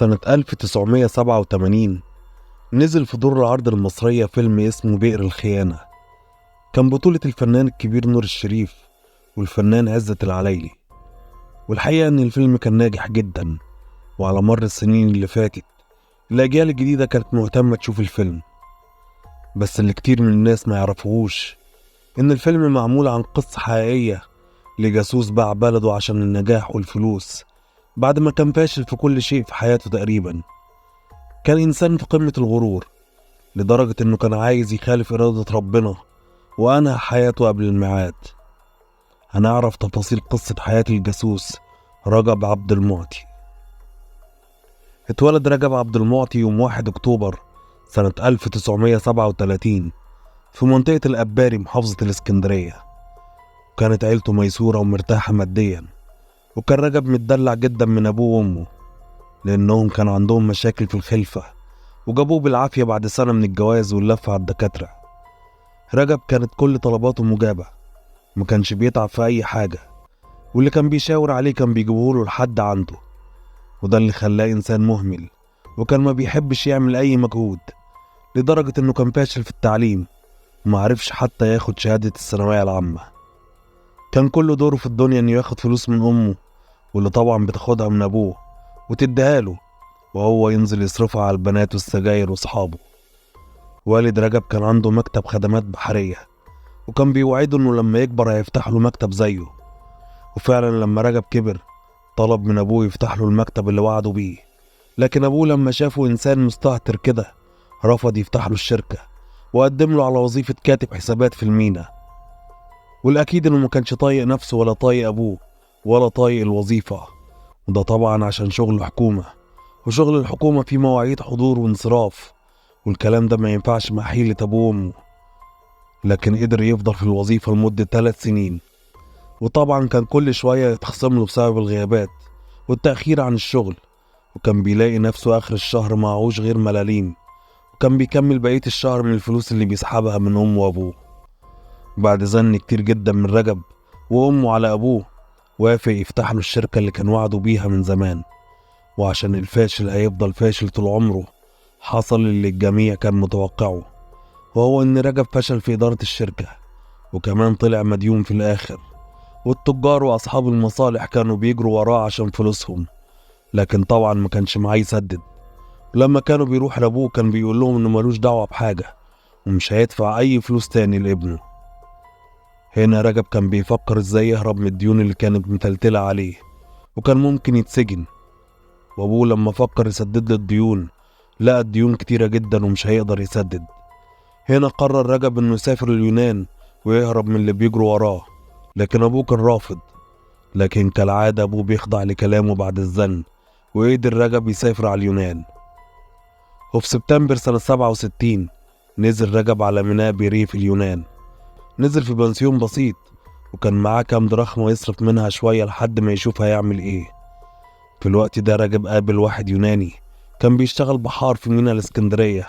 سنة 1987 نزل في دور العرض المصرية فيلم اسمه بئر الخيانة. كان بطولة الفنان الكبير نور الشريف والفنان عزت العلايلي. والحقيقة إن الفيلم كان ناجح جدا، وعلى مر السنين اللي فاتت الأجيال الجديدة كانت مهتمة تشوف الفيلم. بس اللي كتير من الناس ما يعرفوهوش إن الفيلم معمول عن قصة حقيقية لجاسوس باع بلده عشان النجاح والفلوس بعد ما كان فاشل في كل شيء في حياته تقريبا. كان إنسان في قمة الغرور لدرجة إنه كان عايز يخالف إرادة ربنا وأنهى حياته قبل الميعاد. هنعرف تفاصيل قصة حياة الجاسوس رجب عبد المعطي. اتولد رجب عبد المعطي يوم 1 أكتوبر سنة 1937 في منطقة الأباري محافظة الإسكندرية. وكانت عيلته ميسورة ومرتاحة ماديا، وكان رجب متدلع جدا من أبوه وأمه لأنهم كان عندهم مشاكل في الخلفة، وجابوه بالعافية بعد سنة من الجواز واللفة على الدكاترة. رجب كانت كل طلباته مجابة، ما كانش بيتعب في أي حاجة، واللي كان بيشاور عليه كان بيجيبهوله لحد عنده، وده اللي خلاه إنسان مهمل وكان ما بيحبش يعمل أي مجهود، لدرجة إنه كان فاشل في التعليم ومعرفش حتى ياخد شهادة الثانوية العامة. كان كل دوره في الدنيا إنه ياخد فلوس من أمه، واللي طبعا بتاخدها من أبوه وتديها له، وهو ينزل يصرفها على البنات والسجاير وأصحابه. والد رجب كان عنده مكتب خدمات بحرية، وكان بيوعده إنه لما يكبر هيفتح له مكتب زيه. وفعلا لما رجب كبر طلب من أبوه يفتح له المكتب اللي وعده بيه، لكن أبوه لما شافه إنسان مستهتر كده رفض يفتح له الشركة، وقدم له على وظيفة كاتب حسابات في المينا. والأكيد إنه ما كانش طايق نفسه ولا طايق أبوه ولا طايق الوظيفة، وده طبعا عشان شغل حكومة، وشغل الحكومة فيه مواعيد حضور وانصراف، والكلام ده ما ينفعش مع حيلة أبوه وأمه. لكن قدر يفضل في الوظيفة لمدة 3 سنين، وطبعا كان كل شوية يتخصم له بسبب الغيابات والتأخير عن الشغل، وكان بيلاقي نفسه آخر الشهر معهوش غير ملاليم، وكان بيكمل بقية الشهر من الفلوس اللي بيسحبها من أمه وأبوه. بعد زن كتير جدا من رجب وأمه على أبوه، وافق يفتح له الشركة اللي كان وعده بيها من زمان. وعشان الفاشل هيفضل فاشل طول عمره، حصل اللي الجميع كان متوقعه، وهو إن رجب فشل في إدارة الشركة، وكمان طلع مديون في الآخر، والتجار وأصحاب المصالح كانوا بيجروا وراه عشان فلوسهم، لكن طبعا ما كانش معاه يسدد. لما كانوا بيروح لأبوه كان بيقول لهم إنه ملوش دعوة بحاجة ومش هيدفع أي فلوس تاني لابنه. هنا رجب كان بيفكر إزاي يهرب من الديون اللي كانت متلتلة عليه، وكان ممكن يتسجن. وأبوه لما فكر يسدد له الديون لقى الديون كتيرة جدا ومش هيقدر يسدد. هنا قرر رجب إنه يسافر اليونان ويهرب من اللي بيجروا وراه، لكن أبوه كان رافض. لكن كالعادة أبوه بيخضع لكلامه بعد الزن، وقدر رجب يسافر على اليونان. وفي سبتمبر سنة 67 نزل رجب على ميناء بيريه في اليونان. نزل في بنسيون بسيط، وكان معاه كام دراخمة يصرف منها شوية لحد ما يشوف هيعمل ايه. في الوقت ده رجب قابل واحد يوناني كان بيشتغل بحار في ميناء الاسكندرية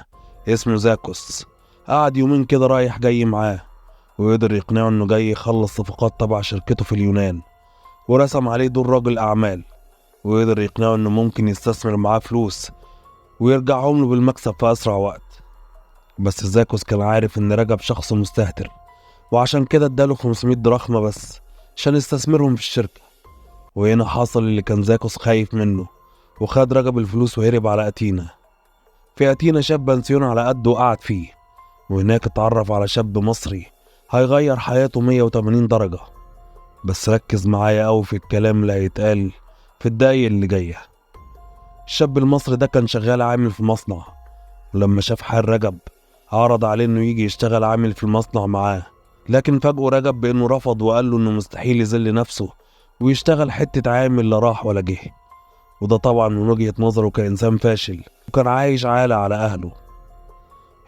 اسمه زاكوس. قعد يومين كده رايح جاي معاه، ويقدر يقنعه انه جاي يخلص صفقات تبع شركته في اليونان، ورسم عليه دور رجل اعمال، ويقدر يقنعه انه ممكن يستثمر معاه فلوس ويرجعهم له بالمكسب في اسرع وقت. بس زاكوس كان عارف ان رجب شخص مستهتر، وعشان كده اداله 500 دراخمة بس عشان يستثمرهم في الشركة. وهنا حصل اللي كان زاكوس خايف منه، وخد رجب الفلوس وهرب على أتينا. في أتينا شاف بنسيون على قده وقعد فيه، وهناك اتعرف على شاب مصري هيغير حياته 180 درجة. بس ركز معايا أوي في الكلام اللي هيتقال في الدقايق اللي جاية. الشاب المصري ده كان شغال عامل في مصنع، ولما شاف حال رجب عرض عليه انه يجي يشتغل عامل في المصنع معاه، لكن فاجئه رجب بانه رفض وقال له انه مستحيل يذل نفسه ويشتغل حتة عامل لا راح ولا جه. وده طبعا من وجهة نظره كإنسان فاشل وكان عايش عالة على أهله.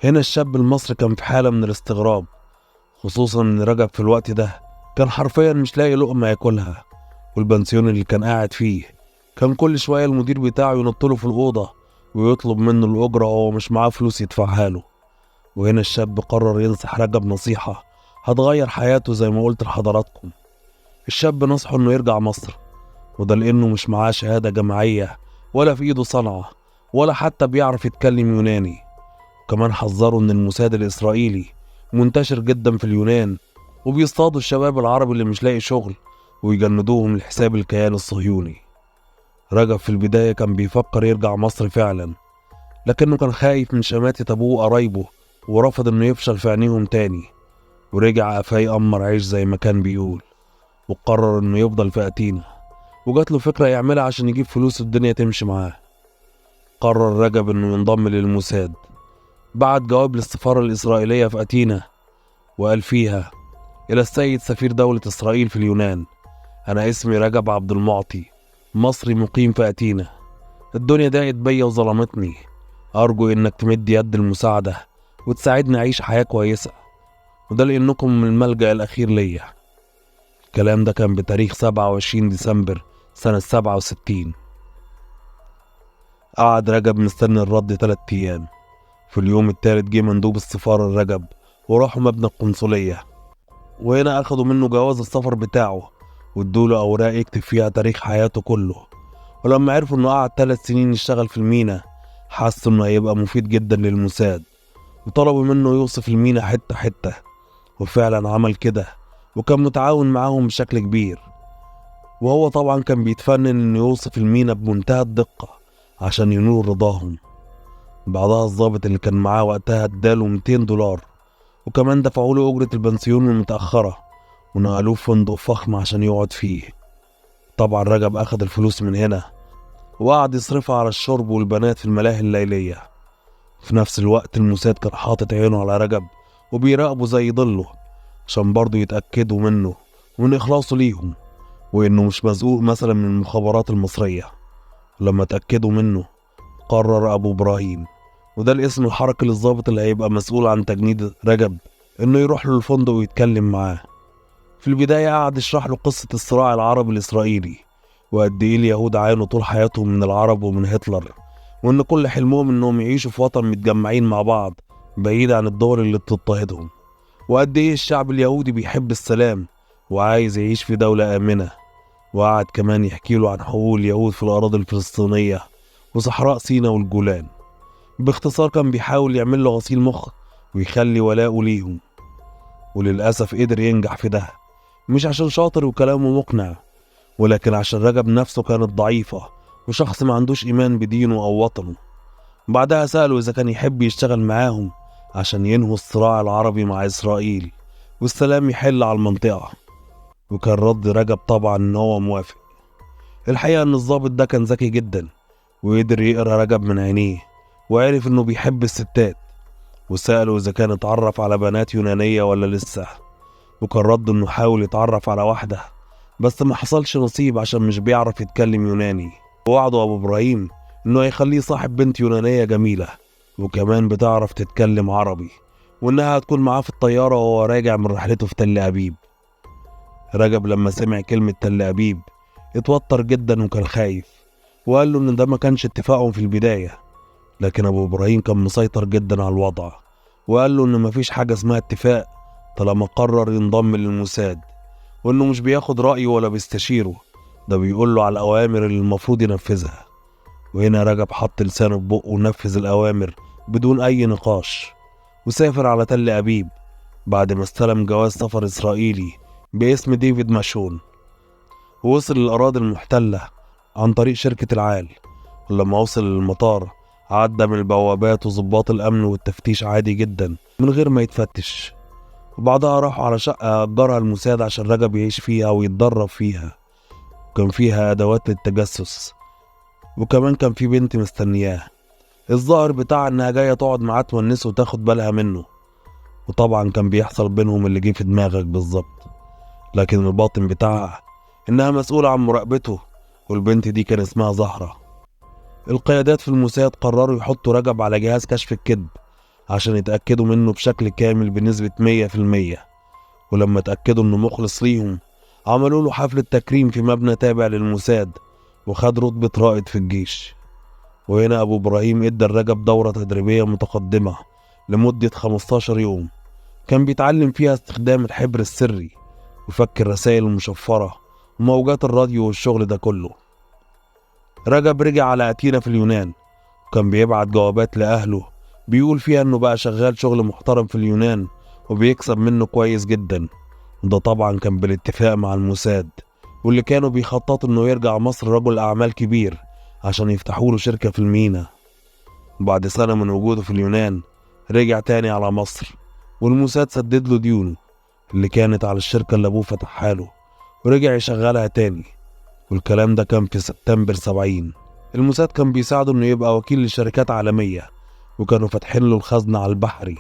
هنا الشاب المصري كان في حالة من الاستغراب، خصوصا ان رجب في الوقت ده كان حرفيا مش لاقي لقمة ياكلها، والبنسيون اللي كان قاعد فيه كان كل شوية المدير بتاعه ينطله في الأوضة ويطلب منه الأجرة وهو مش معاه فلوس يدفعها له. وهنا الشاب قرر ينصح رجب نصيحة هتغير حياته زي ما قلت لحضراتكم. الشاب نصحه انه يرجع مصر، وده لانه مش معاه شهادة جامعية ولا في إيده صنعة، ولا حتى بيعرف يتكلم يوناني. وكمان حذروا إن الموساد الإسرائيلي منتشر جدا في اليونان، وبيصطادوا الشباب العربي اللي مش لاقي شغل ويجندوهم لحساب الكيان الصهيوني. رجب في البداية كان بيفكر يرجع مصر فعلا، لكنه كان خايف من شماتة أبوه وقرايبه، ورفض إنه يفشل في عينيهم تاني، ورجع قفاه يقمر عيش زي ما كان بيقول، وقرر إنه يفضل في أتينا. وجات له فكرة يعملها عشان يجيب فلوس الدنيا تمشي معاه. قرر رجب إنه ينضم للموساد. بعت جواب للسفارة الإسرائيلية في أتينا وقال فيها: إلى السيد سفير دولة إسرائيل في اليونان، أنا اسمي رجب عبد المعطي، مصري مقيم في أتينا. الدنيا ضاقت بيا وظلمتني، أرجو إنك تمد يد المساعدة وتساعدني أعيش حياة كويسة، وده لأنكم من الملجأ الأخير ليا. الكلام ده كان بتاريخ 27 ديسمبر سنة 67. قعد رجب مستني الرد 3 أيام. في اليوم الثالث جه مندوب السفارة لرجب وراحوا مبنى القنصلية، وهنا أخدوا منه جواز السفر بتاعه وادوله أوراق يكتب فيها تاريخ حياته كله. ولما عرفوا إنه قعد 3 سنين يشتغل في المينا، حسوا إنه هيبقى مفيد جدا للموساد، وطلبوا منه يوصف المينا حتة حتة، وفعلا عمل كده وكان متعاون معاهم بشكل كبير. وهو طبعا كان بيتفنن إنه يوصف المينا بمنتهى الدقة عشان ينول رضاهم. بعدها الضابط اللي كان معاه وقتها اداله $200، وكمان دفعوا له أجرة البنسيون المتأخرة، ونقلوه فندق فخم عشان يقعد فيه. طبعا رجب أخد الفلوس من هنا وقعد يصرفها على الشرب والبنات في الملاهي الليلية. في نفس الوقت الموساد كان حاطط عينه على رجب وبيراقبه زي ظله، عشان برضه يتأكدوا منه ومن إخلاصه ليهم، وإنه مش مزقوق مثلا من المخابرات المصرية. ولما تأكدوا منه قرر أبو إبراهيم، وده الاسم الحركي للضابط اللي هيبقى مسؤول عن تجنيد رجب، إنه يروح له الفندق ويتكلم معاه. في البداية قعد يشرح له قصة الصراع العربي الإسرائيلي، وقد إيه اليهود عانوا طول حياتهم من العرب ومن هتلر، وإن كل حلمهم إنهم يعيشوا في وطن متجمعين مع بعض بعيد عن الدول اللي بتضطهدهم، وقد إيه الشعب اليهودي بيحب السلام وعايز يعيش في دولة آمنة. وقعد كمان يحكي له عن حقوق اليهود في الأراضي الفلسطينية وصحراء سيناء والجولان. باختصار كان بيحاول يعمل له غسيل مخ ويخلي ولاءه ليهم، وللأسف قدر ينجح في ده، مش عشان شاطر وكلامه مقنع، ولكن عشان رجب نفسه كانت ضعيفة وشخص ما عندوش إيمان بدينه أو وطنه. بعدها سأله إذا كان يحب يشتغل معاهم عشان ينهوا الصراع العربي مع إسرائيل والسلام يحل على المنطقة، وكان رد رجب طبعا إن هو موافق. الحقيقة إن الضابط ده كان ذكي جدا وقدر يقرأ رجب من عينيه، وعرف إنه بيحب الستات، وسأله إذا كان اتعرف على بنات يونانية ولا لسه، وكان رد إنه حاول يتعرف على واحدة بس ما حصلش نصيب عشان مش بيعرف يتكلم يوناني. ووعده أبو إبراهيم إنه هيخليه صاحب بنت يونانية جميلة وكمان بتعرف تتكلم عربي، وإنها هتكون معاه في الطيارة وهو راجع من رحلته في تل أبيب. رجب لما سمع كلمة تل أبيب اتوتر جدا وكان خايف، وقال له إن ده ما كانش اتفاقهم في البداية، لكن أبو إبراهيم كان مسيطر جدا على الوضع، وقال له إن مفيش حاجة اسمها اتفاق طالما قرر ينضم للموساد، وإنه مش بياخد رأيه ولا بيستشيره، ده بيقول له على الأوامر اللي المفروض ينفذها. وهنا رجب حط لسانه في بقه ونفذ الأوامر بدون أي نقاش، وسافر على تل أبيب بعد ما استلم جواز سفر إسرائيلي باسم ديفيد ماشون، ووصل للأراضي المحتلة عن طريق شركة العال. ولما وصل للمطار عدى من البوابات وظباط الأمن والتفتيش عادي جدا من غير ما يتفتش. وبعدها راحوا على شقة أجرها الموساد عشان رجب يعيش فيها ويتدرب فيها، وكان فيها أدوات للتجسس، وكمان كان في بنت مستنياه، الظاهر بتاع إنها جاية تقعد معاه تونسه وتاخد بالها منه. وطبعا كان بيحصل بينهم اللي جه في دماغك بالظبط، لكن الباطن بتاعها إنها مسؤولة عن مراقبته، والبنت دي كان اسمها زهرة. القيادات في الموساد قرروا يحطوا رجب على جهاز كشف الكذب عشان يتأكدوا منه بشكل كامل بنسبة 100%، ولما تأكدوا إنه مخلص ليهم عملوا له حفلة تكريم في مبنى تابع للموساد، وخد رتبة رائد في الجيش. وهنا أبو إبراهيم ادى لرجب دورة تدريبية متقدمة لمدة 15 يوم، كان بيتعلم فيها استخدام الحبر السري وفك الرسائل المشفرة وموجات الراديو والشغل ده كله. رجب رجع على أثينا في اليونان، وكان بيبعت جوابات لأهله بيقول فيها إنه بقى شغال شغل محترم في اليونان وبيكسب منه كويس جدا، وده طبعا كان بالاتفاق مع الموساد، واللي كانوا بيخططوا إنه يرجع مصر رجل أعمال كبير عشان يفتحوا له شركة في المينا. وبعد سنة من وجوده في اليونان رجع تاني على مصر، والموساد سدد له ديونه اللي كانت على الشركة اللي أبوه فتحها له، ورجع يشغلها تاني. والكلام ده كان في سبتمبر 70. الموساد كان بيساعده إنه يبقى وكيل لشركات عالمية، وكانوا فاتحين له الخزنة على البحري،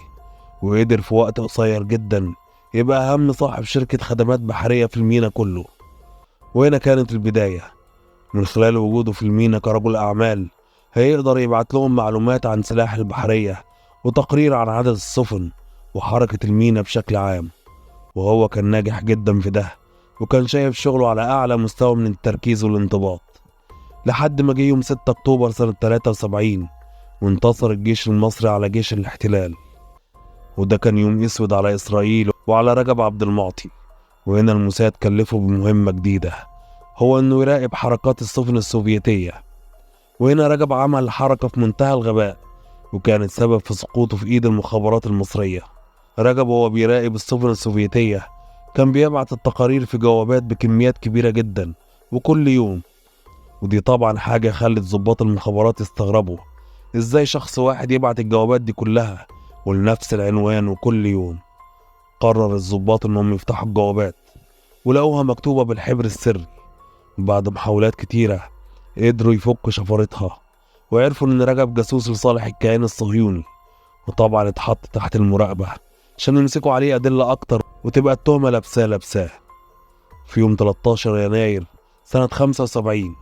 وقدر في وقت قصير جدا يبقى أهم صاحب شركة خدمات بحرية في المينا كله. وهنا كانت البداية. من خلال وجوده في المينا كرجل أعمال هيقدر يبعت لهم معلومات عن سلاح البحرية وتقرير عن عدد السفن وحركة المينا بشكل عام، وهو كان ناجح جدا في ده، وكان شايف شغله على أعلى مستوى من التركيز والانضباط، لحد ما جه يوم 6 أكتوبر سنة 73 وانتصر الجيش المصري على جيش الاحتلال. وده كان يوم أسود على إسرائيل وعلى رجب عبد المعطي. وهنا الموساد كلفه بمهمة جديدة، هو إنه يراقب حركات السفن السوفيتية. وهنا رجب عمل حركة في منتهى الغباء، وكانت سبب في سقوطه في إيد المخابرات المصرية. رجب وهو بيراقب السفن السوفيتية كان بيبعت التقارير في جوابات بكميات كبيرة جدا وكل يوم، ودي طبعا حاجة خلت ضباط المخابرات يستغربوا ازاي شخص واحد يبعت الجوابات دي كلها ولنفس العنوان وكل يوم. قرر الضباط انهم يفتحوا الجوابات، ولقوها مكتوبة بالحبر السري. بعد محاولات كتيرة قدروا يفكوا شفرتها، وعرفوا ان رجب جاسوس لصالح الكيان الصهيوني، وطبعا اتحط تحت المراقبة عشان يمسكوا عليه أدلة أكتر وتبقى التهمة لابساه لابساه. في يوم 13 يناير سنة 75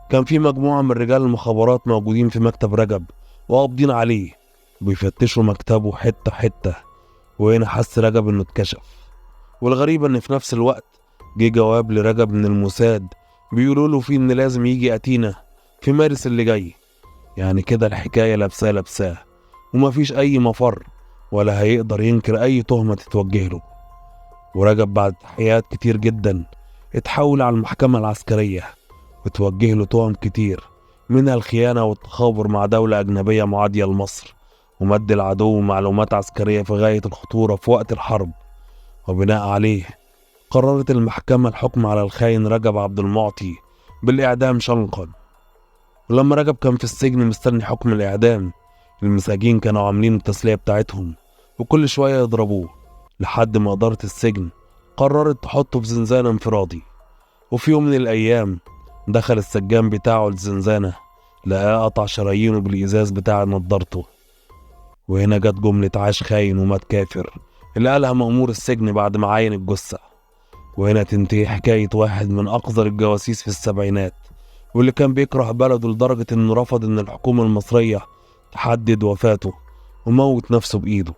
كان في مجموعة من رجال المخابرات موجودين في مكتب رجب وقابضين عليه، بيفتشوا مكتبه حتة حتة. وهنا حس رجب انه اتكشف. والغريب ان في نفس الوقت جه جواب لرجب من الموساد بيقولوا له فيه ان لازم يجي أتينا في مارس اللي جاي. يعني كده الحكاية لابساه لابساه، ومفيش أي مفر ولا هيقدر ينكر أي تهمة تتوجه له. ورجب بعد تحقيقات كتير جدا اتحول على المحكمة العسكرية، وتوجه له تهم كتير، منها الخيانة والتخابر مع دولة أجنبية معادية لمصر، ومد العدو معلومات عسكرية في غاية الخطورة في وقت الحرب. وبناء عليه قررت المحكمة الحكم على الخاين رجب عبد المعطي بالإعدام شنقا. ولما رجب كان في السجن مستني حكم الإعدام، المساجين كانوا عاملين التسلية بتاعتهم وكل شوية يضربوه، لحد ما إدارة السجن قررت تحطه في زنزانة انفرادي. وفي يوم من الأيام دخل السجان بتاعه الزنزانة، لقاه قطع شرايينه بالإزاز بتاع نضارته. وهنا جت جملة عاش خاين ومات كافر اللي قالها مأمور السجن بعد ما عاين الجثة. وهنا تنتهي حكاية واحد من أقذر الجواسيس في السبعينات، واللي كان بيكره بلده لدرجة إنه رفض إن الحكومة المصرية تحدد وفاته وموت نفسه بإيده.